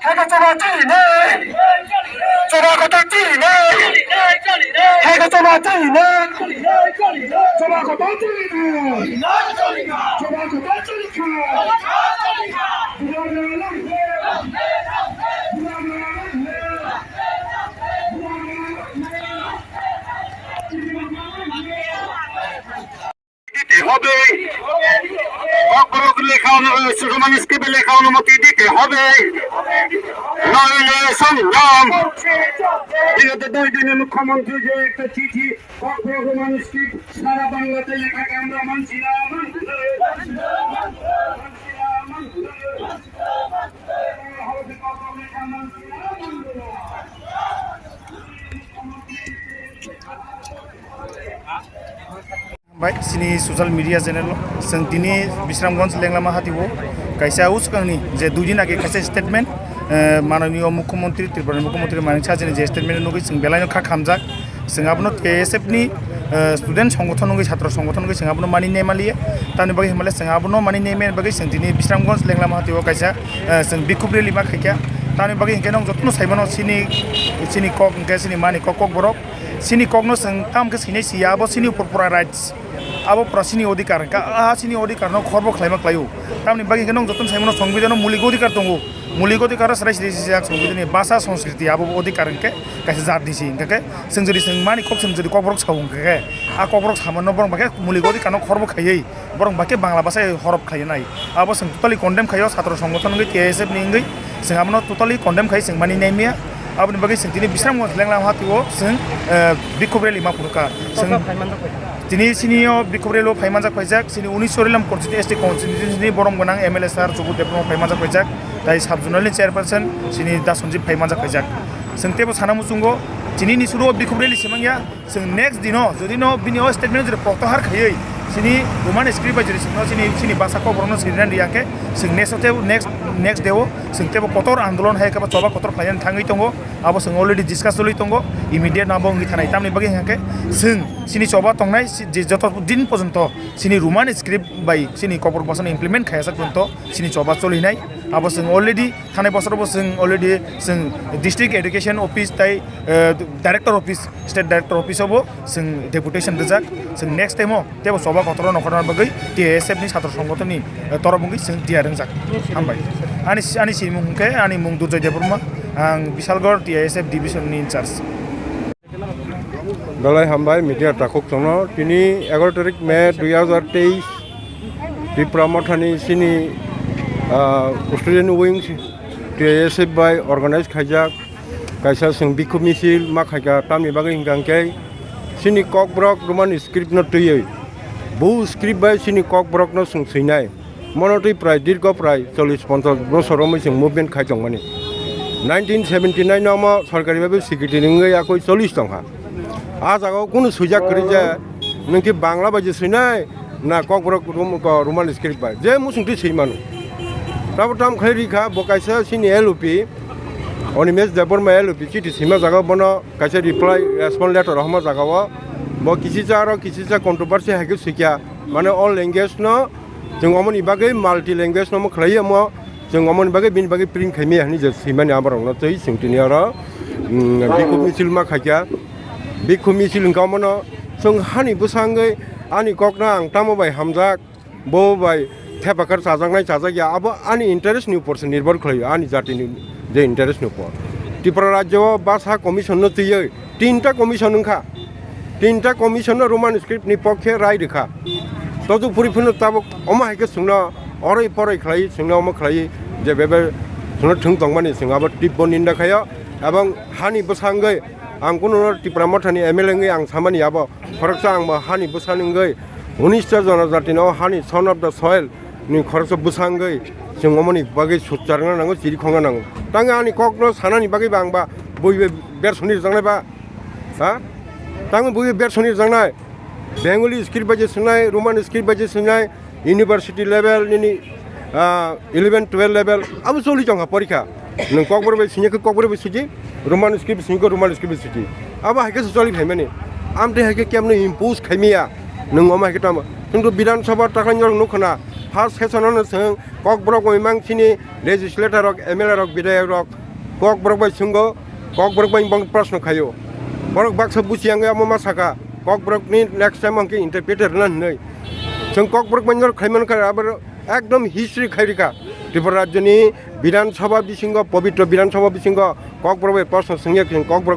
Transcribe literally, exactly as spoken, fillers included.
Hai khe choba chini nai. Choba kotor chini nai. Hai khe choba chini nai. Choba kotor chini nai. Choba kotor chini nai. দিতে হবে। ককবরক লেখা অনু-, সুকুমার স্ক্রিপ্টে লেখা অনুমতি দিতে হবে। নইলে সংগ্রাম। বিগত দুই দিনে মুখ্যমন্ত্রী যে একটা চিঠি ককবরক রোমান স্ক্রিপ্ট সারা বাংলাতে লেখাকে আমরা মানছি না, মানছি না, মানছি না। Bai, sini social media channel o, chwng tini Bisramganj Lenglama hati o kaisa uskangni je dui din age kaisa statement, eh, Mananiyo Mukhyamantri, Tripura ni Mukhyamantri Manik Saha ni je statement nugwi chwng belai no kha khamjak. Chwng abono T S F ni, eh, student songgothon wngwi, chhatro songgothon wngwi chwng abono mani nemaliya. Tamni bagwi hinmale chwng abono mani nemani bagwi chwng tini Bisramganj Lenglama hati o kaisa, eh, chwng bikhub rally ma khaikha. Tamni bagwi hinkhe nwng jotono saimano chini, chini kok hinkhe chini mani kok, kok borok. Chini kokno chwng tamo khe swinai siya, abo chini upor pura rights, abo pura chini odhikar, ka-, a chini odhikar no khorbo khlaima khlaio. Tamni bagwi khe nwng jotono saimano songbidano mulik odhikar tongo, mulik odhikar o chwrai siri sijak songbidani bhasha sanskriti abo odhikar hwnkhe kaisa jat ni si hwnkhe chwng jodi chwng mani kok chwng jodi kokborok sao hwnkhe a kokborok samano borok bagwi mulik odhikar no khorbo khaiwi borok bai khe Bangla bhasha horop khlai nai. Abo chwng totally condemn khaio, chhatro songgothon wngwi T I S F ni wngwi chwng abono totally condemn khai chwng mani naimya. Aboni bagwi chwng tini Bisramganj Lenglama hati o chwng, eh, bikhub rally ma phuru kha. Chwng tini chini o bikhub rally o phai manjak phaijak, chini unis Sorilam constituency, S T constituency ni borom gwnang M L A sir Subudh Debbarma phai manjak phaijak, tai sub zonal ni chairperson chini Da Sanjeev phai manjak phaijak. Chwng teibo sana muchungo chini ni suru o bikhub rally se mangya. Chwng next dino, jodi no bini o statement jodi protyahar khaiwi, chini Roman script bai jodi chwngno chini, chini bhasha kokborokno sirinani riyakhe, chwng next o tebo, next, next day o chwng tebo kotor andolon hai khe ba choba kotor khlainani thangwi tongo. Abo chwng already discuss choli tongo, immediate no abo wngwi thanai. Tamni bagwi hwnkhe chwng chini choba tongnai, si-, je joto din porjonto chini Roman script bai chini kokborok bhasha no implement khaijak porjonto chini choba cholinai. Abo chwng already Thanai bosorobo chwng already chwng District Education Office tai, eh, Director Office, State Director Office o bo chwng deputation rijak. Chwng next time o teibo choba kotor o nongkhorna bagwi T I S F ni chhatro songgothon ni, eh, torop wngwi chwng tiyar wngjak. Hambai. Ani, ani simung hwnkhe ani mung Durjoy Debbarma, ang Bishalgarh T I S F division ni in charge. Belai hambai media takhuk chwngno. Tini egaroh tarik May dui hazar teis, Tipra Mothani chini, ah, student wing T I S F bai organize khaijak kaisa chwng bikhub misil ma khaikha, tamni bagwi hwnkha hwnkhe chini kokborok Roman script no twiwi, bo script bai chini kokborok no chwng swinai. Mono twi prai dirgo prai chollish ponchash bosor romwi chwng movement khai tongmani. Nineteen seventy nine no omo sorkari bai secretary wngwi yakui chollish tongkha. A jagao kunu swijak kwrwi je nwng ki Bangla bai je swinai na kokborok Rom-, ko Roman script bai je muchung twi swi mano. Tabo tam khlai rikha bo kaisa chini L O P, Animesh Debbarma L O P chiti swima jagao bono kaisa reply, respond letter rohorma jagao bo kisicha aro kisicha controversy hai khe swikha, mane all language no Chwng omoni bagwi multi language no khlai omo, chwng omoni bagwi bini bagwi print khaimaya hinwi je swimani aborokno twi chwng tini oro, mm, bikhub misil ma khaikha. Bikhub misil hwnkha omono chwng hani bwsangwi ani kokno ang tamo bai hamjak, bo bai thepakar chajaknai chajakya, abo ani interest ni upor se nirbhor khlaio, ani jatini je interest ni upor. Tripura rajyo o bhasha commission no twiwi tinta commission wngkha. Tinta commission no Roman script ni pokhe rai rwkha. Toju puri phano tabuk omo hai khe chwngno oroi poroi khlai, chwngno omo khlai je bebe chwngno thwng tongmani chwng abo tibbo ninda khaio. Ebong hani bwsangwi ang kununo Tipra Mothani M L A wngwi ang samani abo khoroksa ang bo hani bwsani wngwi unis ta jonojatino hani son of the soil ni khoroksa bwsangwi chwng omoni bagwi sukchar wngna nango, chiri khongna nango. Tangwi ani kokno sanani bagwi ba ang ba bui bai bersoni rwjaknai ba. Ha? Tamo bui bersoni rwjaknai. Bengali script bai je swngnai, Roman script bai je swngnai, university level nini, ah, eleven, twelve level, abo choli tongkha porikha. Nwng kokborok bai singya khe kokborok bai suji, Roman script singya khe Roman script bai suji. Abo hai khe se choli phaimani. Amtwi hai khe kemno impose khaimaya. Nwng omo hai khe tamo. Chwngto Bidhan Sabha takhai norok nukha na. First session ano chwng Kokborok bai mang chini legislator rok, M L A rok, bidhayak rok Kokborok bai swngo, Kokborok bai bong proshno khaio. Borok baksa buchi yang amo ma saka, Kokborok ni next time ang khe interpreter na hinwi. Chwng Kokborok bai nor khlai man kha, abo ekdom history khai rikha. Tripura rajyo ni Bidhan Sabha bisingo, pobitro Bidhan Sabha bisingo Kokborok bai proshno swngya khe Kokborok